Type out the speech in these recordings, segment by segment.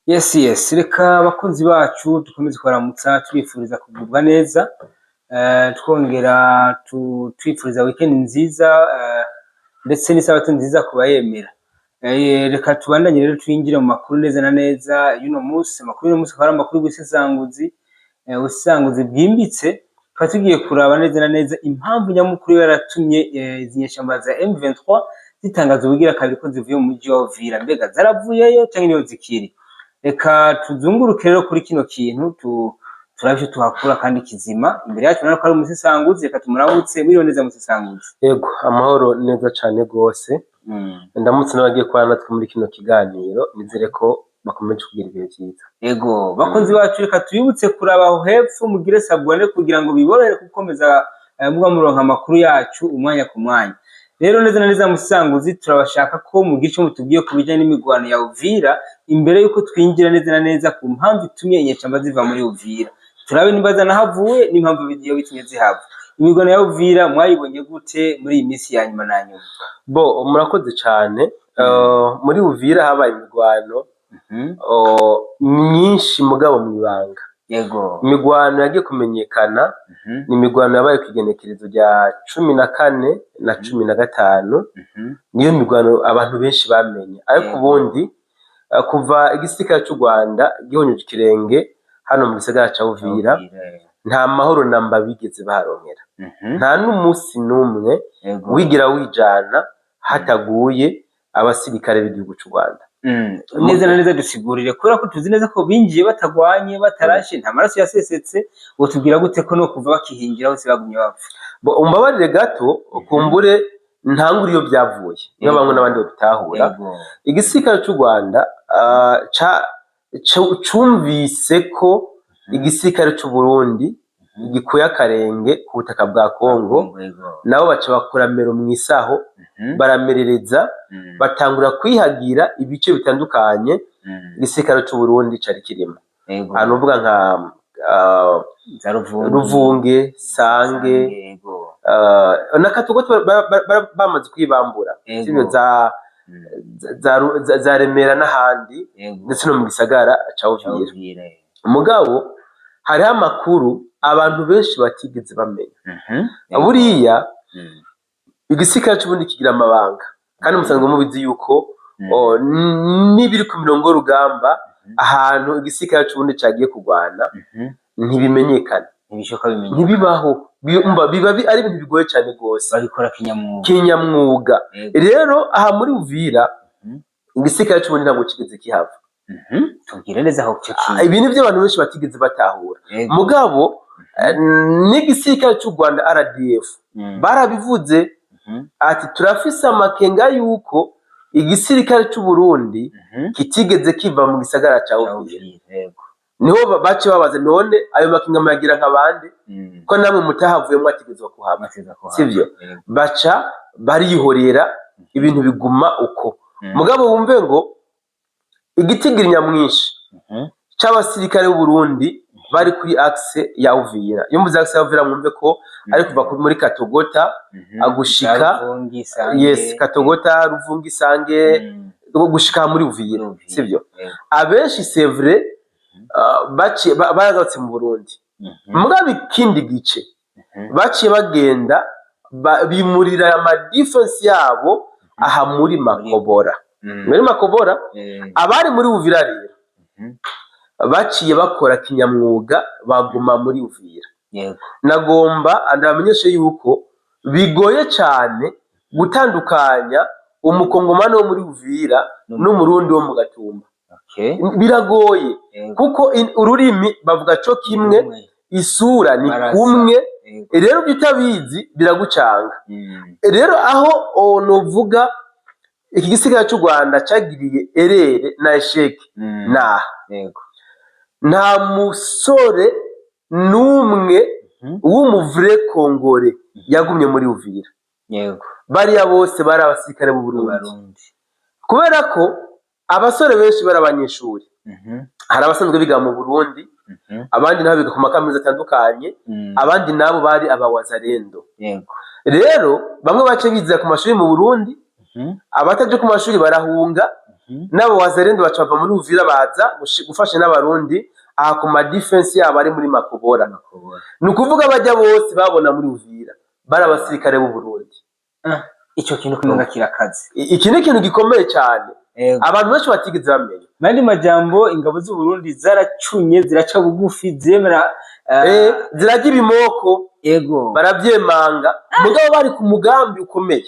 Yes, reka abakunzi bacu dukomeze kubaramutsa, tubifuriza kugubwa neza, twongera twifuriza weekend nziza, ndetse n'isabato nziza ku bayemera. Reka tubandanye rero, twinjire mu makuru neza na neza y'uno munsi. Amakuru y'uno munsi akaba ari amakuru y'ubusesanguzi, ubusesanguzi bwimbitse. Tukaba tugiye kuraba neza na neza impamvu nyamukuru yaratumye izi nyeshamba za M23 zitangaza ubugira kabiri ko zivuye mu mujyi wa Uvira. Mbega zaravuyeyo canke niyo zikiri? Reka tuzunguruke rero kuri kino kintu, turabe ico tuhakura kandi kizima. Imbere yacu urabona ko ari umusesanguzi, reka tumuramutse. Mwiriwe neza, musesanguzi? Yego, amahoro neza cane gose. Ndamutse n'abagiye kubana natwe muri kino kiganiro, nizere ko bakomeje kugira ibihe vyiza. Ego, bakunzi bacu, reka tubibutse kuraba aho hepfo mugire s'abonner kugira ngo biborohere gukomeza muba muronka amakuru yacu umwanya ku mwanya. Rero neza na neza, musesanguzi, turabashaka ko mugira ico mutubwiye ku bijanye n'imigwano ya Uvira, imbere yuko twinjira neza na neza ku mpamvu itumye inyeshamba ziva muri Uvira. Turabe nimba zanahavuye n'impamvu iyo bitumye zihava. Imigwano ya Uvira mwayibonye gute muri iyi minsi ya nyuma na nyuma? Bo, murakoze cane. Muri Uvira habaye imigwano myinshi, mugabo mw'ibanga. Imigwano yagiye kumenyekana ni imigwano yabaye kw'igenekerezo rya 14 na 15. Niyo migwano abantu benshi bamenye, ariko ubundi kuva igisirikare c'u Rwanda gihonyoje ikirenge hano mu gisagara ca Uvira, nta mahoro namba bigeze baharonkera. Nta n'umusi n'umwe wigira wijana hataguye abasirikare b'igihugu c'u Rwanda. Neza na neza dusigurire, kubera ko tuzi neza ko binjiye batagwanye, batarashe, nta maraso yasesetse. Wotubwira gute ko no kuva bakihinjira hose bagumye bapfa? Bo, umbabarire gato, kumbure ntangure iyo byavuye, niyo bamwe n'abandi babitahura. Igisirikare c'u Rwanda cumvise ko igisirikare c'u Burundi gikuye akarenge ku butaka bwa Kongo, nabo baca bakura mero mw'isaho, baramerereza, batangura kwihagira ibice bitandukanye igisirikare c'u Burundi cari kirimo. Ahantu uvuga nka Za Ruvunge. Ruvunge, Sange, na Katogota bamaze kwibambura. Sivyo? Za Remera n'ahandi, ndetse no mu gisagara ca Ca Uvira. Uvira. Mugabo hariho amakuru abantu benshi batigeze bamenya. Buriya igisirikare c'Uburundi kigira amabanga, kandi musanzwe mubizi yuko n'ibiri ku mirongo y'urugamba, ahantu igisirikare c'Uburundi cagiye kurwana, ntibimenyekana. Ntibishoboka bimenyekana. Ntibibaho. Umva, biba ari ibintu bigoye cane gose. Babikora kinyamwuga. Kinyamwuga. Rero aha muri Uvira, igisirikare c'Uburundi ntabwo kigeze kihava. Tubwire neza aho ico kintu. Ibi nivyo abantu benshi batigeze batahura. Mugabo n'igisirikare c'u Rwanda RDF barabivuze ati: "Turafise amakenga yuko igisirikare c'u Burundi kitigeze kiva mu gisagara ca Ca Uvira." Uvira, yego. Niho bace babaza: "None ayo makenga muyagira nk'abandi, ko namwe mutahavuye, mwategezwa kuhava?" Bateza kuhava. Sivyo? Yego. Baca barihorera, ibintu biguma uko. Mugabo wumve ngo igitigiri nyamwinshi c'abasirikare b'u Burundi bari kuri axe ya Uvira. Iyo mvuze axe ya Uvira, mwumve ko ari kuva muri Katogota gushika Za Ruvungi, Sange. Yes, Katogota, Ruvungi, Sange, gushika muri Uvira. Uvira. Sivyo? Yego. Abenshi, c'est vrai, baciye baragarutse mu Burundi. Mugabo ikindi gice baciye bagenda bimurira ama défenses yabo aha muri Makobora. Muri Makobora. Abari muri Uvira rero baciye bakora kinyamwuga, baguma muri Uvira. Nagomba ndabamenyeshe yuko bigoye cyane gutandukanya umukongomani wo muri Uvira n'umurundi wo mu Gatumba. Biragoye, kuko ururimi bavuga co kimwe, isura ni Barasa. kumwe. Rero ibyo utabizi biragucanga. Rero aho novuga iki gisigara cy'u Rwanda cagiriye erreur na échec naha: nta musore n'umwe w'umu vrai Congolais yagumye muri Uvira. Bariya bose bari abasirikare b'u Burundi. Barundi. Kubera ko abasore benshi bari abanyeshuri, hari abasanzwe biga mu Burundi, abandi nabo biga ku makaminuza atandukanye, abandi nabo bari abawazalendo. Rero bamwe bace bizera ku mashuri mu Burundi, abataje ku mashuri barahunga. N'abo Wazalendo baca bava muri Uvira, baza gufasha n'Abarundi aha ku ma défenses yabo ari muri Makobora. Makobora. Ni ukuvuga bajya bose babona muri Uvira bari abasirikare b'u Burundi. Ah, ico kintu kumenga kirakaze. Iki ni ikintu gikomeye cyane abantu benshi batigeze bamenya. Mu yandi majambo, ingabo z'u Burundi zaracunye, ziraca bugufi, zemera. Zirajya ibimoko. Barabyemanga, mugabo bari ku mugambi ukomeye.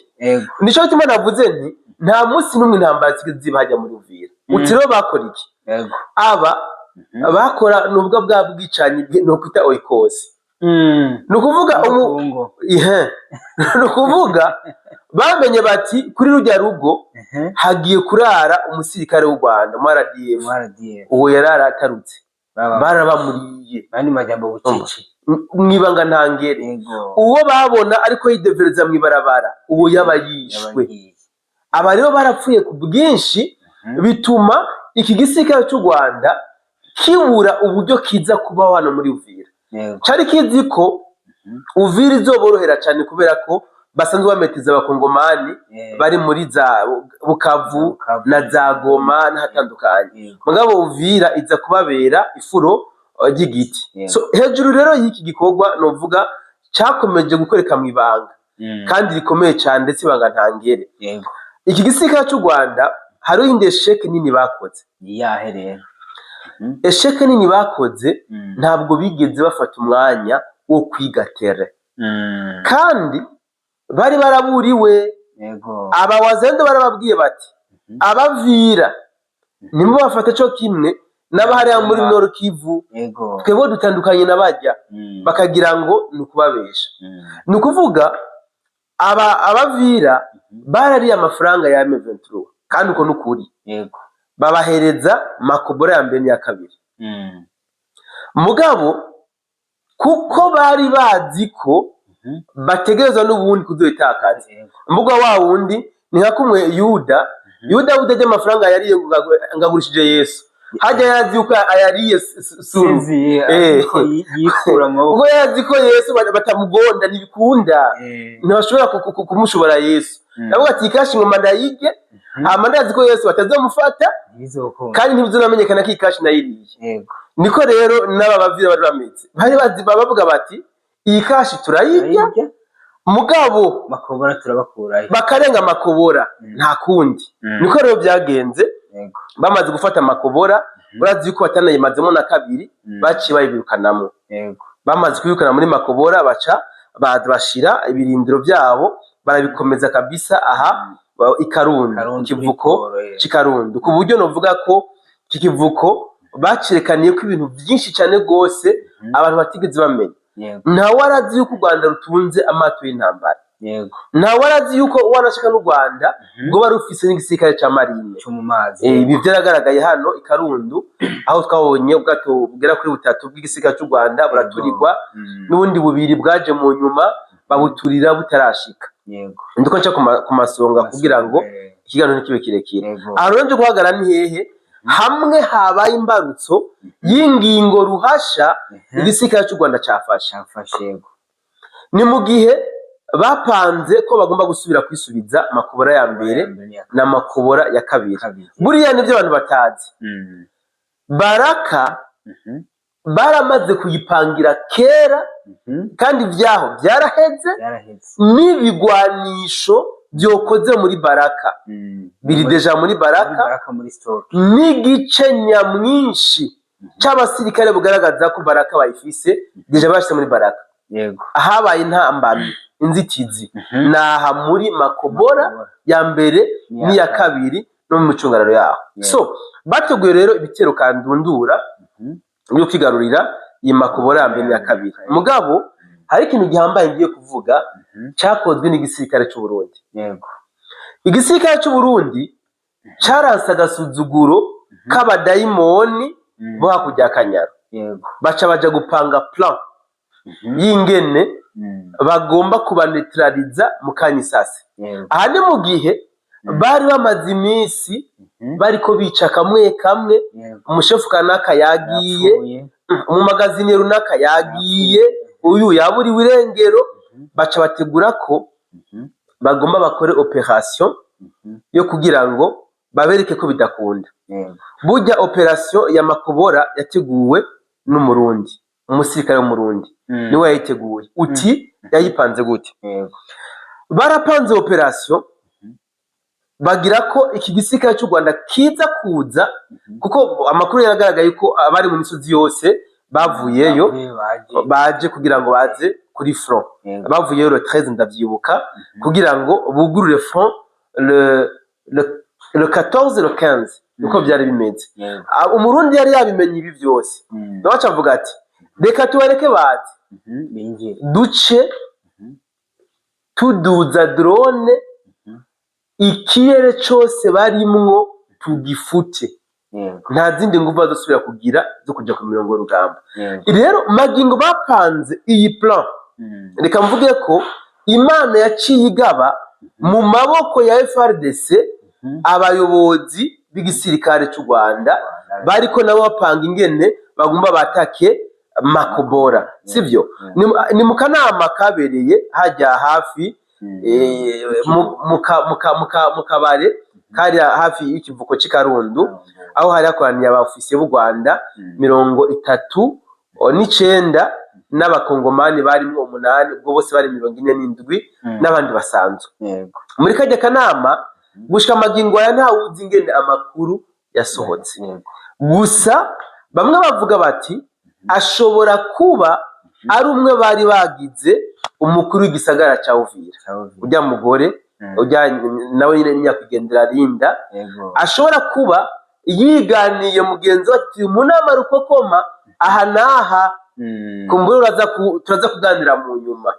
Nico gituma navuze nti nta munsi n'umwe intambara zigeze ziba hajya muri Uvira. Uti rero bakora iki? Aba bakora nubwo bwa bwicanyi no kwita oikosi. Ni ukuvuga umu Kongo. Ihe. Ni ukuvuga bamenye bati kuri rujya rugo hagiye kurara umusirikare w'u Rwanda mu RDF. Mu RDF. Uwo yari aratarutse. Baba barabamuriye. Mu yandi majambo, bucece. Mwibanga ntangere. Uwo babona ariko yidevereza mw'ibarabara, uwo yaba yishwe. Yabagiye. Aba rero barapfuye ku bwinshi, bituma iki gisirikare cy'u Rwanda kibura uburyo kiza kubaho hano muri Uvira. Cari kizi ko Uvira izoborohera cyane kubera ko basanzwe bameteza Abakongomani bari muri za Bukavu Bukavu. na za Goma n'ahatandukanye. Mugabo Uvira iza kubabera ifuro ry'igiti. So hejuru rero y'iki gikorwa novuga cyakomeje gukoreka mu ibanga kandi rikomeye cyane, ndetse ibanga ntangere. Iki gisirikare cy'u Rwanda hariho iyindi échec nini bakoze. Ni yahe rero? Échec nini bakoze, ntabwo bigeze bafata umwanya wo kwiga terrain kandi bari baraburiwe. Aba Wazalendo barababwiye bati abavira nibo bafata cyo kimwe n'abahariya muri Nord Kivu, twebwe dutandukanye na bajya. Bakagira ngo ni ukubabesha. Ni ukuvuga aba abavira barariye amafaranga ya M23, kandi uko ni ukuri. Babahereza Makobora ya mbere n'iya kabiri. Mugabo kuko bari bazi ko bategerezwa n'ubundi kuzoyitakaza, mbuga wa wundi ni nka kumwe Yuda budajya amafaranga yariye ngo ngagurishije Yesu, hajya yarazi yuko ayariye suru. Sinzi ariko yikura mu maboko. Kuko yarazi ko Yesu batamugonda, ntibikunda, ntibashobora kumushobora Yesu. Ndavuga ati ikashi ngoma ndayirye, hama ndazi ko Yesu batazamufata Ntibizokunda. kandi ntibizonamenyekana ko ikashi nayiriye. Niko rero n'aba bavira bari bameze, bari bazi, bavuga bati iyi kashi turayirya, Turayirya. mugabo Makobora turabakurayo. bakarenga Amakobora, nta kundi. Niko rero byagenze. Bamaze gufata Amakobora, urazi yuko batanayimazemo na kabiri, baciye bayibirukanamo. Bamaze kubirukana muri Makobora, baca bashira ibirindiro byabo, barabikomeza kabisa aha i Karundo. Karundo. Kivuko kuri c'Ikarundo, ku buryo novuga ko iki kivuko bacerekaniye ko ibintu byinshi cyane rwose abantu batigeze bamenya. Ntawe arazi yuko u Rwanda rutunze amato y'intambara. Ntawe arazi yuko wanashaka n'u Rwanda rwoba rufise n'igisirikare ca marine cyo mu mazi. Ibi vyaragaragaye hano i Karundu, aho twabonye ubwato bugera kuri butatu bw'igisirikare c'u Rwanda buraturirwa, n'ubundi bubiri bwaje mu nyuma babuturira butarashika. Ndiko nca ku masonga kugira ngo ikiganiro ntikibe kirekire. Aha rero nje guhagarara ni hehe? Hamwe habaye imbarutso y'ingingo ruhasha igisirikare c'u Rwanda cafashe. Cyafashe, yego. Ni mu gihe bapanze ko bagomba gusubira kwisubiza Makobora ya mbere na Makobora ya kabiri. Kabiri. Buriya nivyo abantu batazi. Baraka baramaze kuyipangira kera, kandi vyaho vyaraheze. Byaraheze. N'ibigwanisho vyokoze muri Baraka biri déjà muri Muri Baraka, Baraka, muri stock. n'igice nyamwinshi c'abasirikare bugaragaza ko Baraka bayifise déjà bashyize muri Baraka. Ahabaye intambamyi, inzitizi, naha muri Makobora ya mbere n'iya n'iya kabiri no mu micungararo yaho. So bateguye rero ibitero kandundura byo kwigarurira iyi Makobora ya mbere n'iya kabiri. Mugabo hari ikintu gihambaye ngiye kuvuga cyakozwe n'igisirikare c'u Burundi. Igisirikare c'u Burundi caranse agasuzuguro k'abadayimoni bo hakurya ya Kanyaru. Baca baja gupanga plan y'ingene bagomba kubanetraliza mu kanyisase. Aha ni mu gihe bari bamaze iminsi bariko bica kamwe kamwe. Umushefu kanaka yagiye, Yapfuye. umumagaziniye runaka yagiye, uyu yaburiwe irengero. Baca bategura ko bagomba bakore opération yo kugira ngo Babereke ko bidakunda. Burya opération ya Makobora yateguwe n'Umurundi, umusirikare w'Umurundi niwe yayiteguye. Uti yayipanze gute? Barapanze opération, bagira ko iki gisirikare cy'u Rwanda kiza kuza, kuko amakuru yaragaragaye ko abari mu misozi yose bavuyeyo. Bavuye, baje. Baje kugira ngo baze kuri front. Bavuyeyo le 13, ndavyibuka, kugira ngo bugurure front le 14, le 15, niko byari bimeze. Ah, Umurundi yari yabimenye ibi byose, nawe aca avuga ati: "Reka tubareke baze, Binjire. duce tuduza drone, ikirere cose barimwo tugifute, nta zindi nguvu bazosubira kugira zo kuja ku mirongo y'urugamba." Rero magingo bapanze iyi plan, reka mvuge ko Imana yaciye igaba mu maboko ya FARDC, abayobozi b'igisirikare cy'u Rwanda bariko nabo bapanga ingene bagomba batake Makobora, sivyo? Ni mu kanama kabereye hajya hafi mu kabare kari hafi y'ikivuko cy'i Karundu, aho hari hakoraniye abaofisiye b'u Rwanda 39 n'abakongomani barimwo umunani, ubwo bose bari 47, n'abandi basanzwe muri kajya kanama. Gushika amagingo aya ntawuzi ingene amakuru yasohotse. Gusa bamwe bavuga bati ashobora kuba ari umwe bari bagize umukuru w'igisagara ca Uvira, ujya mugore, ujya nawe nyine nyakwigendera Linda, ashobora kuba yiganiye mugenzi we ati: "Mu nama rukokoma aha n'aha, kumbura turaza kuganira mu nyuma."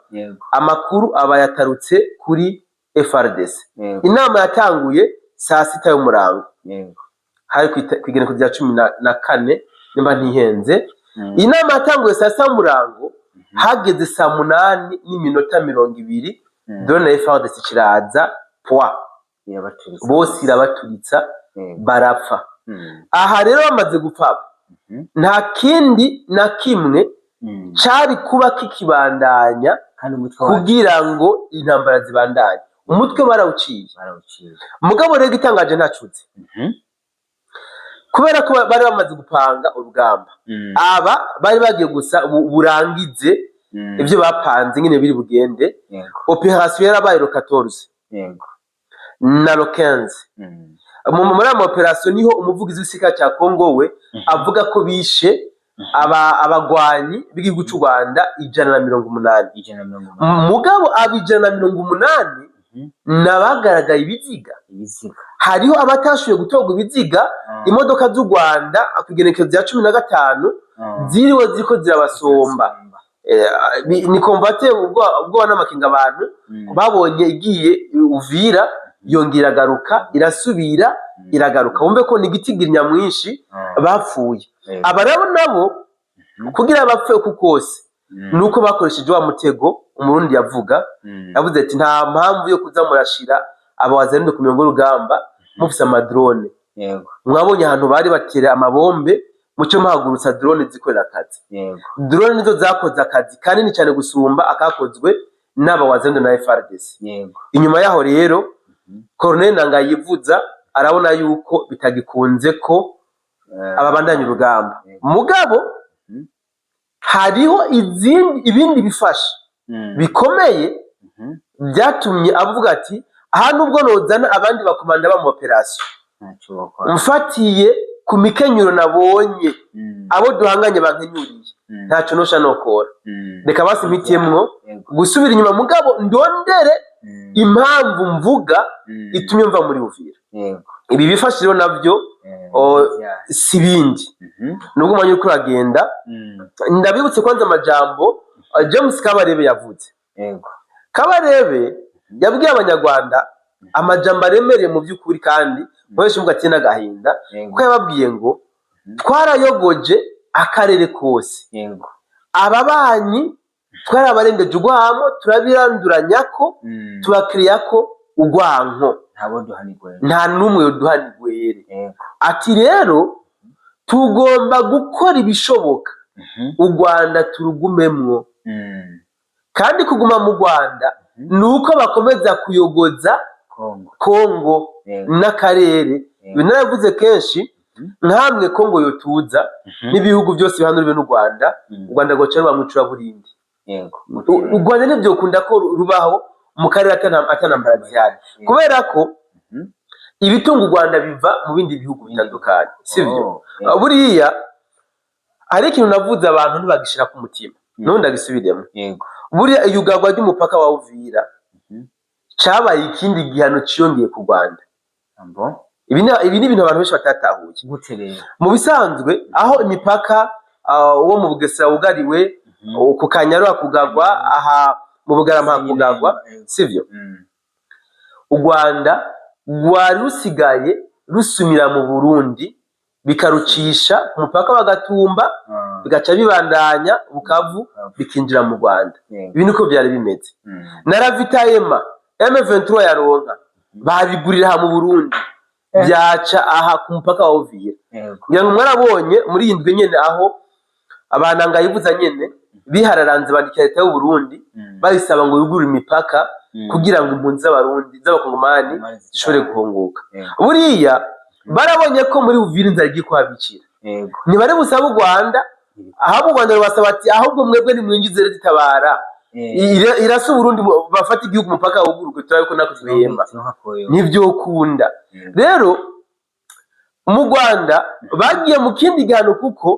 Amakuru aba yatarutse kuri FARDC. Inama yatanguye saa 6 y'umurango, hari kw'igenekerezo rya 14 nimba ntihenze. Iyi nama yatanguye saa 6 y'umurango, hageze saa 8:20, drone ya FARDC kiraza pwa. Irabaturitsa. Bose irabaturitsa, barapfa. Aha rero bamaze gupfa, nta kindi na kimwe cari kuba kikibandanya kandi umutwe wacu kugira ngo intambara zibandanye. Umutwe barawuciye. Barawuciye. Mugabo rero igitangaje ntacutse, kubera ko bari bamaze gupanga urugamba, aba bari bagiye gusa burangize ibyo bapanze nyine biri bugende. Opération yarabaye le 14 na le 15. Muri ayo opération niho umuvugizi w'igisirikare cya Kongo we avuga ko bishe abagwanyi b'igihugu cy'u Rwanda 180. 180. Mugabo aba 180 n'abagaragaye ibiziga. Ibiziga. Hariho abatashoboye gutorwa ibiziga. Imodoka z'u Rwanda ku igenekerezo rya 15 ziriwe ziriko zirabasomba. Ni convoi ubwoba n'amakenga abantu babonye igiye Uvira, yongera iragaruka, irasubira iragaruka. Wumve ko ni igitigiri nyamwinshi bapfuye. Aba rero nabo kugira bapfe uku kose, nuko bakoresheje wa mutego Umurundi yavuga. Yavuze ati: "Nta mpamvu yo kuza murashira abawazalendo ku mirongo y'urugamba mufise amadrone." Mwabonye ahantu bari batera amabombe, muco muhagurutsa drone zikorera akazi. Drone nizo zakoze akazi kanini cyane gusumba akakozwe n'abawazalendo na FARDC. Inyuma yaho rero Colonel Nanga yivuza arabona yuko bitagikunze ko ababandanya urugamba. Mugabo hariho izindi, ibindi bifasha bikomeye byatumye avuga ati: "Aha nubwo nozana abandi bakomanda ba mu opération, ntacyo bakora, mfatiye ku mikenyuro nabonye, abo duhanganye bankenyuriye, ntacyo nosha nokora. Reka basi mpitiyemwo gusubira inyuma, mugabo ndondere impamvu mvuga itumye mva muri Uvira." Ibi bifasha rero navyo si bindi, nubwo umwanya uriko uragenda. Ndabibutse kwanza amajambo James Kabarebe yavuze. Kabarebe yabwiye Abanyarwanda amajambo aremereye mu by'ukuri, kandi nkoresha imvugo ati n'agahinda, kuko yababwiye ngo twarayogoje akarere kose, ababanyi twarabarengeje urwamo, turabiranduranya ko tubakiriya ko urwanko. Ntabo duhanirwe. Nta n'umwe yoduhanigwere. Ati rero tugomba gukora ibishoboka u Rwanda turugumemwo, kandi kuguma mu Rwanda ni uko bakomeza kuyogoza Kongo. Kongo n'akarere. Ibi narabivuze kenshi, nkamwe Kongo yotuza n'ibihugu byose bihanura n'u Rwanda, u Rwanda rwoca ruba mu icuraburindi. U Rwanda ntibyokunda ko rubaho mu karere atanambara zihari, kubera ko ibitunga u Rwanda biva mu bindi bihugu bitandukanye, sivyo? Oh, yego. Buriya hari ikintu navuze abantu ntibagishira ku mutima, nubundi ndagisubiremo. Buriya iyugarwa ry'umupaka wa Uvira cabaye ikindi gihano ciyongeye ku Rwanda. Ambo. Ibi ni ibintu abantu benshi batatahuye. Gute rero? Mu bisanzwe aho imipaka, wo mu Bugesera wugariwe, ku Kanyaru hakugagwa, aha mu Bugarama hakugagwa, sivyo? U Rwanda rwari rusigaye rusumira mu Burundi, bikarucisha ku mupaka wa Gatumba, bigaca bibandanya Bukavu, bikinjira mu Rwanda. Ibi niko byari bimeze. Na ravitaillement M23 yaronka babigurira aha mu Burundi, byaca aha ku mupaka wa Uvira. Ngira ngo mwarabonye muri iyi ndwi nyene aho abanangayivuza nyene bihararanze bandikira leta y'u Burundi, bayisaba ngo yugurure imipaka kugira ngo impunzi z'Abarundi, z'Abakongomani zishobore guhunguka. Buriya barabonye ko muri Uvira inzara igiye kuhabicira. Ntibari busabe u Rwanda, ahubwo u Rwanda rubasaba ati: "Ahubwo mwebwe nimwinjize zitabara irasa Uburundi, bafata igihugu, umupaka wugururwe, turabe ko natwe duhemba." Turonka koyo. Ntivyokunda. Rero mu Rwanda bagiye mu kindi gihano, kuko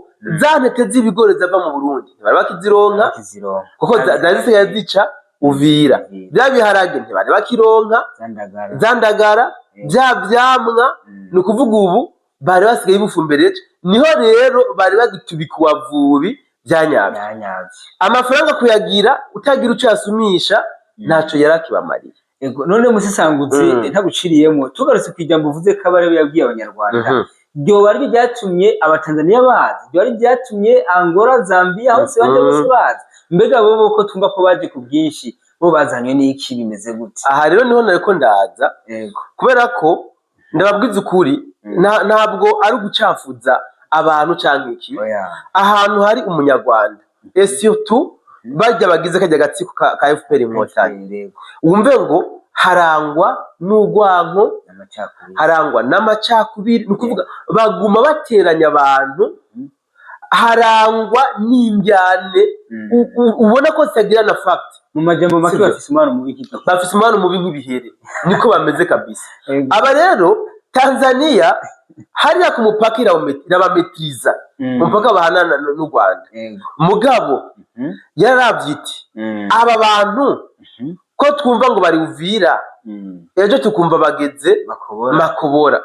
za ntete z'ibigori zava mu Burundi ntibari bakizironka, Bakizironka. kuko zari zisigaye zica Uvira. Uvira. Bya biharage ntibari bakironka, Zandagara. za ndagara, bya vyamwa. Ni ukuvuga ubu bari basigaye bufumbereje, niho rero bari bagitubika uwavubi bya nyabyo. Byanyabyo. Amafaranga kuyagira utagira ico yasumisha, ntaco yari akibamariye. Ego, none musesanguzi, ntaguciriyemo, tugarutse ku ijambo uvuze ko Kabarebe yabwiye Abanyarwanda, ryoba ari ryatumye Abatanzaniya baza, ryoba ari ryatumye Angola, Zambia, hose baje, bose baza. Mbega bo ko twumva ko baje ku bwinshi, bo bazanywe n'iki? Bimeze gute? Aha rero niho nariko ndaza, kubera ko ndababwiza ukuri, ntabwo ari ugucafuza abantu canke iki. Oya. Ahantu hari Umunyarwanda, et surtout barya bagize kajya gatsiko ka FPR Inkotanyi, wumve ngo harangwa n'urwanko, Amacakubiri. harangwa n'amacakubiri, ni ukuvuga baguma bateranya abantu, harangwa n'injyane, ubona ko zitagira na fact. Mu majambo make, Sivyo. bafise umubano mubi nk'ibyo. Bafise umubano mubi nk'ibihere, niko bameze kabisa. Aba rero Tanzania hariya ku mupaka irabametiriza, umupaka bahanana n'u Rwanda. Mugabo yaravye iti: "Aba bantu ko twumva ngo bari Uvira, ejo tukumva bageze Bakobora. Makobora,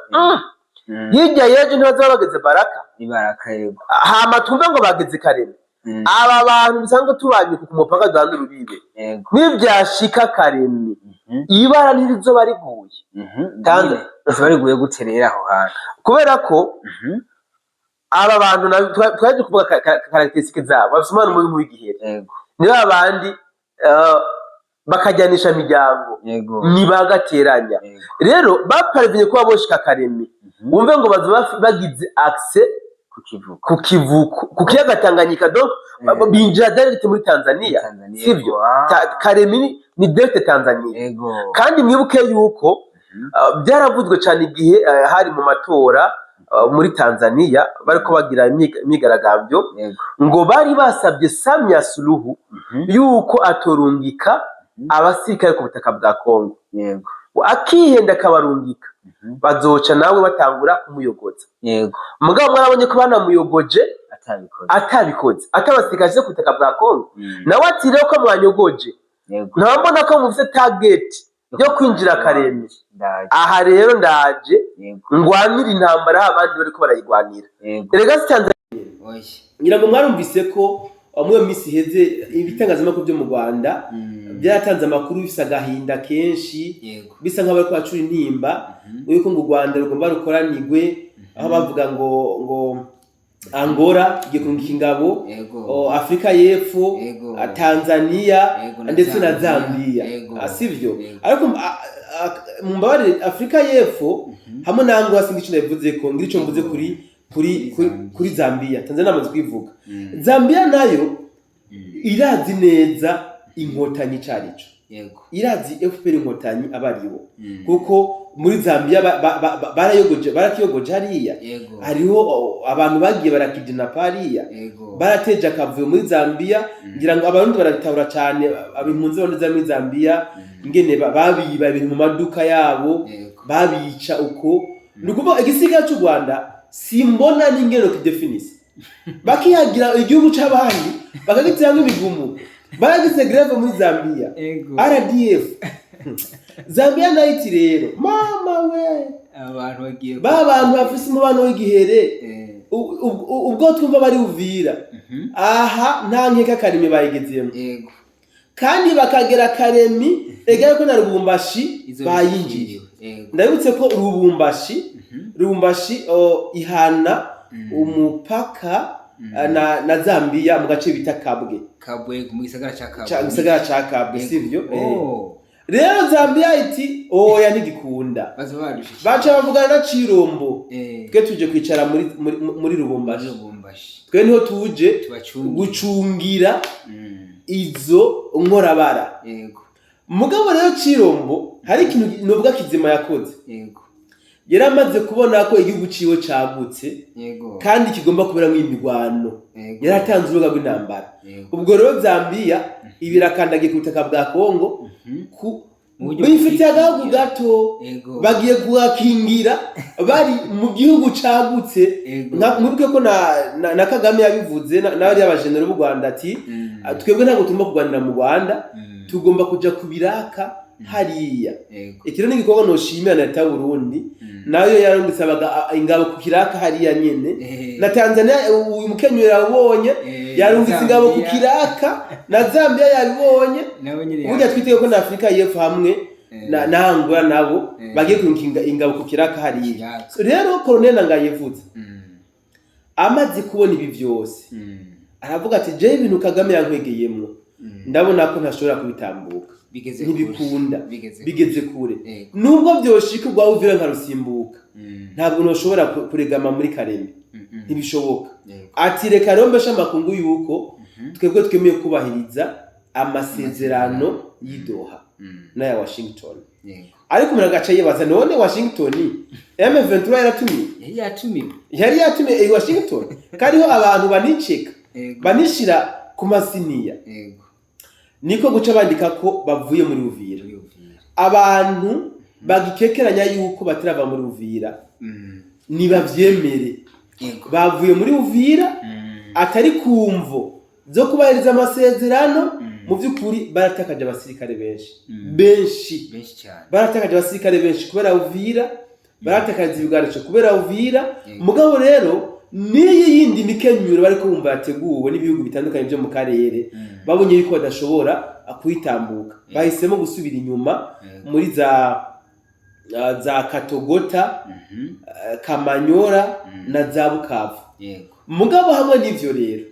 hirya y'ejo ntibazaba bageze Baraka?" Ibaraka, yego. Hama twumve ngo bageze Kareme. Aba bantu dusanzwe tubanye ku mupaka, duhana urubibe, nibyashika Kareme, ibara ntirizoba riguye?" Rizoba riguye gute rero aho hantu? Kubera ko aba bantu twaje kuvuga caractéristiques zabo, bafise umubano mubi w'igihere. Ni ba bandi bakajyanisha imiryango, ntibagateranya. Rero baparvenye kuba boshika Kareme, wumve ngo bazoba bagize accès Ku kivuko. ku kivuko, ku kiyaga Tanganyika, donc binjira direct muri Tanzania. Tanzania. Sivyo? Ah. Karemi ni direct Tanzania. Kandi mwibuke yuko byaravuzwe cyane igihe hari mu matora muri Tanzania, bariko bagira imyigaragambyo, ngo bari basabye Samia Suluhu yuko atorungika abasirikare ku butaka bwa Kongo, akihenda akabarungika, bazoca nawe batangura kumuyogoza. Mugabo mwarabonye ko banamuyogoje Atabikoze. atabikoze, atabasirikare ashyize ku butaka bwa Kongo. Nawe ati: "Rero ko mwanyogoje, nkaba mbona ko mufite target yo kwinjira Karembe, Ndaje. aha rero ndaje ngwanire intambara aho abandi bariko barayigwanira." Erega si Tanzania. Oya. Ngira ngo mwarumvise ko muri iyo minsi iheze ibitangazamakuru byo mu Rwanda byaratanze amakuru bifise agahinda kenshi, bisa nk'aho bariko bacura intimba yuko ngo u Rwanda rugomba rukoranirwe, aho bavuga ngo Angola igiye kurungika ingabo, Afurika y'Epfo, Tanzania, na ndetse na Zambia. Zambia. Sivyo? Yego. Ariko mumbabarire, Afurika y'Epfo hamwe na Angola sinzi ico nabivuze, ko ngira ico mvuze kuri Zambia. Tanzania namaze kwivuga. Zambia nayo irazi neza Inkotanyi icarico. Irazi FPR Inkotanyi abaribo, kuko muri Zambia barayogoje, barakiyogoje hariya. Hariho abantu bagiye barakidnapa hariya. Barateje akavuyo muri Zambia. Ngira ngo Abarundi barabitahura cane, abimpunzi b'Abarundi muri Zambia, ingene babiba ibintu mu maduka yabo, babica uko. Ni ukuvuga igisirikare c'u Rwanda simbona n'ingene kidefinisa, bakihagira igihugu c'abandi, bakagiteramwo ibigumu, baragize grève muri Zambia. RDF Zambia nayo iti: "Rero mama we, abantu bagiye ba bantu bafise umubano w'igihere, ubwo twumva bari Uvira aha, nta nkeka Karemi bayigezemo." Kandi bakagera Karemi egare ko na Lubumbashi Izo bayinjiye. Ndabibutse ko Lubumbashi ihana umupaka na Zambia mu gace bita Kabwe. Kabwe, mu gisagara ca Kabwe. Gisagara ca Kabwe. Sivyo? Rero Zambia iti: "Oya, ntigikunda." Baza badushikiye. Baca bavugana na Cirombo: "Twe tuje kwicara muri Lubumbashi." Lubumbashi. "Twe niho tuje tubacunge gucungira izo nkorabara." Mugabo rero Cirombo hari ikintu novuga kizima yakoze. Yari amaze kubona ko igihugu ciwe cagutse kandi kigomba kuberamwo imirwano. Yaratanze urubuga rw'intambara. Ubwo rero Zambia ibirakandagiye ku butaka bwa Kongo Mu buryo bifitiye agahugu bw'ikingira. gato. Bagiye kuhakingira bari mu gihugu cagutse. Mwibuke ko na Kagame yabivuze n'abariya bajenero b'u Rwanda ati: "Twebwe ntabwo tugomba kurwanira mu Rwanda, tugomba kuja ku biraka hariya." Iki rero ni igikorwa noshimira na leta y'Uburundi, nayo yarungitse ingabo ku kiraka hariya nyene. Na Tanzania, uyu mukenyero yabonye, yarungitse ingabo ku Zambia. kiraka, na Zambia yabibonye. Nabo nyene. Burya twitege ko na Afurika y'Epfo hamwe na Angola nabo bagiye kurungika ingabo ku kiraka hariya. Kiraka. So rero Colonel Nangayevuze amaze kubona ibi vyose, aravuga ati: "Jewe ibintu Kagame yankwegeyemwo, ndabona ko ntashobora kubitambuka." Bigeze kure. Ntibikunda. Bigeze. Bigeze kure. Nubwo vyoshika urwa Uvira nkarusimbuka, ntabwo noshobora kuregama muri Karemi. Ntibishoboka. Ati: "Reka rero mbeshe amakungu yuko twebwe twemeye kubahiriza amasezerano y'i Doha n'aya Washington." Ariko umuntu agaca yibaza: none Washington M23 yaratumiye? Yari yatumiwe. Yari yatumiye i Washington kariho abantu baniceka, banishira ku masiniya. Niko guca bandika ko bavuye muri Uvira. Muri Uvira. Abantu bagikekeranya yuko batarava muri Uvira, nibavyemere, bavuye muri Uvira, atari ku mvo zo kubahiriza amasezerano. Mu by'ukuri baratakaje abasirikare benshi, benshi. Benshi cyane. Baratakaje abasirikare benshi kubera Uvira, baratakaje ibiganisho kubera Uvira. Mugabo rero n'iyi yindi mikenyuro bariko bumva yateguwe n'ibihugu bitandukanye byo mu karere, babonye yuko badashobora kuyitambuka, bahisemo gusubira inyuma muri za Katogota, Kamanyora na za Bukavu. Mugabo hamwe n'ivyo rero,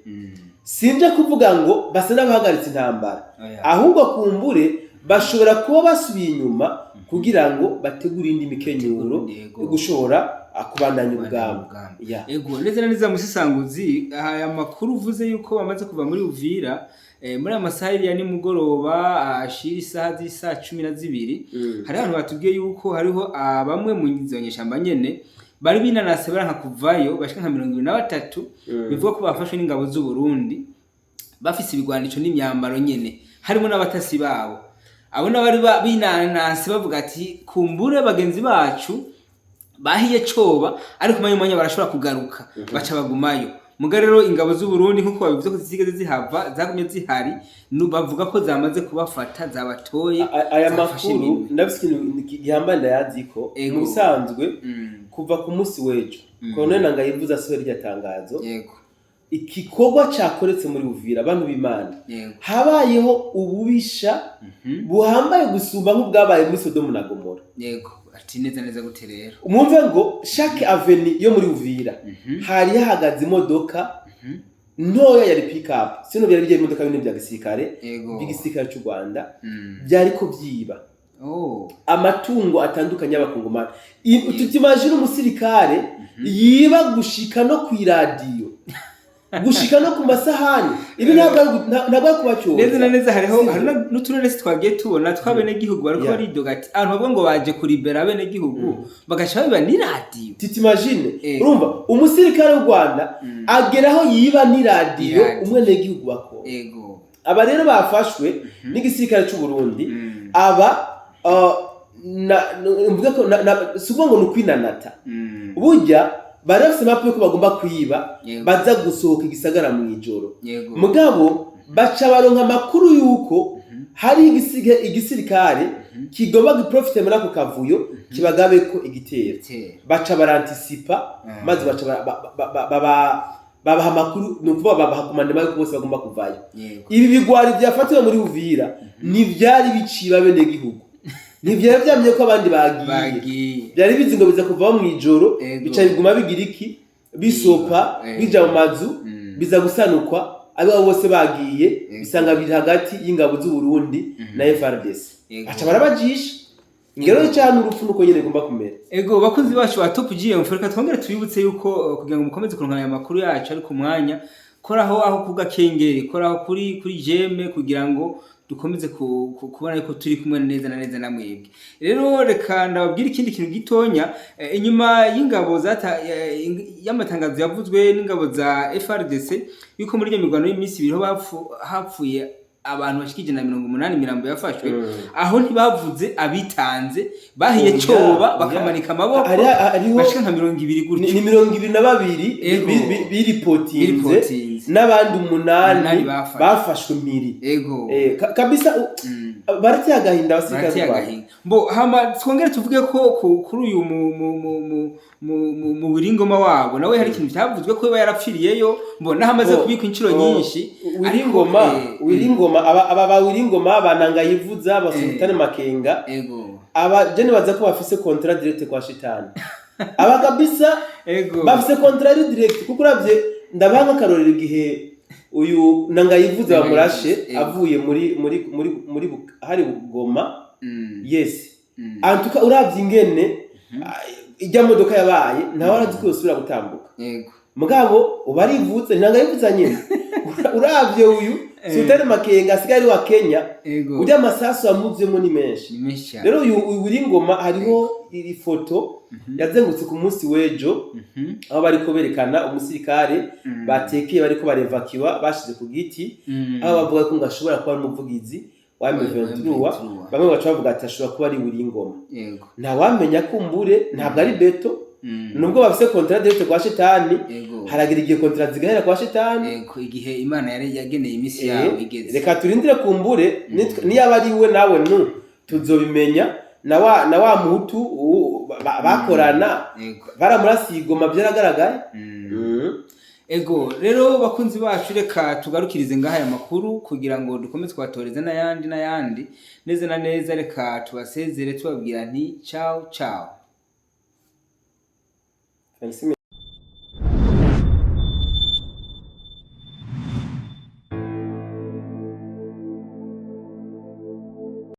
sinje kuvuga ngo basa n'abahagaritse intambara, Oya. ahubwo kumbure bashobora kuba basubiye inyuma kugira ngo bategure indi mikenyuro yo gushobora kubandanya urugamba. Urugamba. Ya. Ego, neza na neza musisanguzi, aya makuru uvuze yuko bamaze kuva muri Uvira, muri aya masaha ya nimugoroba ashira isaha z'isaha 12, hari abantu batubwiye yuko hariho bamwe mu izo nyeshamba nyene bari binanase baranka kuvayo, bashika nka 23, bivuga ko bafashwe n'ingabo z'u Burundi bafise ibigwanisho n'imyambaro nyene, harimo n'abatasi babo. Abo n'abari binanase bavuga ati: "Kumbure bagenzi bacu bahiye coba, ariko umwanya umwanya barashobora kugaruka," baca bagumayo. Muga rero ingabo z'u Burundi, nkuko babivuze ko zitigeze zihava, zagumye zihari, bavuga ko zamaze kubafata, zabatoye, Aya zafashe makuru iminwe. ndafise ikintu gihambaye ndayazi ko mu bisanzwe kuva ku munsi w'ejo Colonel Nangayivuze asohora iryo tangazo, igikorwa cakoretse muri Uvira, abantu b'Imana, habayeho ububisha buhambaye gusumba nk'ubwabaye muri Sodomu na Gomora. Yego, ati neza neza gute rero? Mwumve ngo chaque avenue yo muri Uvira hari hahagaze imodoka ntoya yari pick-up, sino byari bigiye imodoka binini bya gisirikare, by'igisirikare cy'u Rwanda, byariko byiba amatungo atandukanye y'Abakongomani. Tutimagine umusirikare yiba gushika no kw'iradiyo. Gushika no ku masahani. Ibi ntabwo ari kubacyoza. Neza na neza hariho Sivyo? hari n'uturere twagiye tubona tw'abenegihugu bariko baridoga ati abantu bavuga ngo baje kuribera abenegihugu, bagaca babiba n'iradiyo. Tu t'imagines? Ego. Urumva umusirikare w'u Rwanda ageraho yiba n'iradiyo Iradiyo. umwenegihugu wa Kongo. Aba rero bafashwe n'igisirikare c'u Burundi. Aba mvuga ko si ukuvuga ngo ni ukwinanata. Burya bari bafise map yuko bagomba kwiba, baza gusohoka igisagara mu ijoro. Mugabo baca baronka amakuru yuko hari igisirikare kigomba guprofite muri ako kavuyo, kibagabeko igitero. Baca barantisipa, maze baca babaha amakuru, ni ukuvuga babaha commandement yuko bose bagomba kuvayo. Ibi bigwari vyafatiwe muri Uvira ntivyari biciba abenegihugu, ntivyari vyamenye ko abandi bagiye. Bagiye. Byari bizi ngo biza kuvaho mw'ijoro. Bica biguma bigira iki, bisopa, bija mu mazu, biza gusanukwa abo bose bagiye. Bisanga biri hagati y'ingabo z'u Burundi na FARDC. Baca barabajisha ingero cyane, urupfu nuko nyene igomba kumera. Ego, bakunzi bacu ba Top GM, reka twongere tubibutse yuko kugira ngo mukomeze kuronka aya makuru yacu ari ku mwanya, koraho aho kuga kengeri, koraho kuri j'aime, kugira ngo dukomeze kubona yuko turi kumwe neza na neza na mwebwe. Rero reka ndababwire ikindi kintu gitonya. Inyuma y'ingabo zata y'amatangazo yavuzwe n'ingabo za FARDC yuko muri iyo mirwano y'iminsi 2 hapfuye abantu bashika 180, imirambo yafashwe, aho ntibavuze abitanze bahiye Oya, coba oya. bakamanika amaboko, Hariho bashika nka 20 gutyo. Ni 22 biripotinze, Biripotinze. n'abandi 8 8 bafashwe. Bafashwe mpiri. Kabisa barateye agahinda abasirikare Barateye b'u Rwanda. agahinda. Mbo hama twongere tuvuge ko kuri uyu mu Wiringoma wabo nawe hari ikintu cyavuzwe ko yaba yarapfiriyeyo, mbo naho amaze kubikwa inshuro nyinshi. Wiringoma, ariko, Wiringoma, aba ba Wiringoma bananga yivuza ba Sultani Makenga. Aba je nibaza ko bafise contrat direct kwa shitani aba kabisa. Bafise contrat direct, kuko uravye, ndabaha nk'akarorero, igihe uyu Nangayivuze bamurashe avuye muri hari Goma. Yes. Antuka uravye ingene ijya modoka yabaye, ntawe arazi ko yosubira gutambuka. Mugabo uba arivutse, Ntangayivutsa nyine. Uravye uyu Sultani Makenga asigaye ari wa Kenya, urya amasasu amuzemo ni menshi. Ni menshi cyane. Rero uyu Wiringoma, hariho iri foto yazengurutse ku munsi w'ejo, aho bariko berekana umusirikare batekeye, bariko barevakiwa, bashize ku giti, aho bavuga ko ngo ashobora kuba ari umuvugizi wa M23. M23. Bamwe baca bavuga ati ashobora kuba ari Wiringoma. Ntawamenya, kumbure ntabwo ari beto, nubwo bafise contrat direct kwa shetani. Haragira igihe contrat zigahera kwa shetani. Yego, igihe Imana yari yageneye iminsi yabo igeze. Reka turindire, kumbure niyaba ari we nawe nu tuzobimenya, na wa muhutu bakorana baramurasiye igoma, byaragaragaye. Ego rero bakunzi bacu, reka tugarukirize ngaha aya makuru kugira ngo dukomeze kubatoreza n'ayandi n'ayandi neza na neza. Reka tubasezere tubabwira nti ciao ciao. Merci.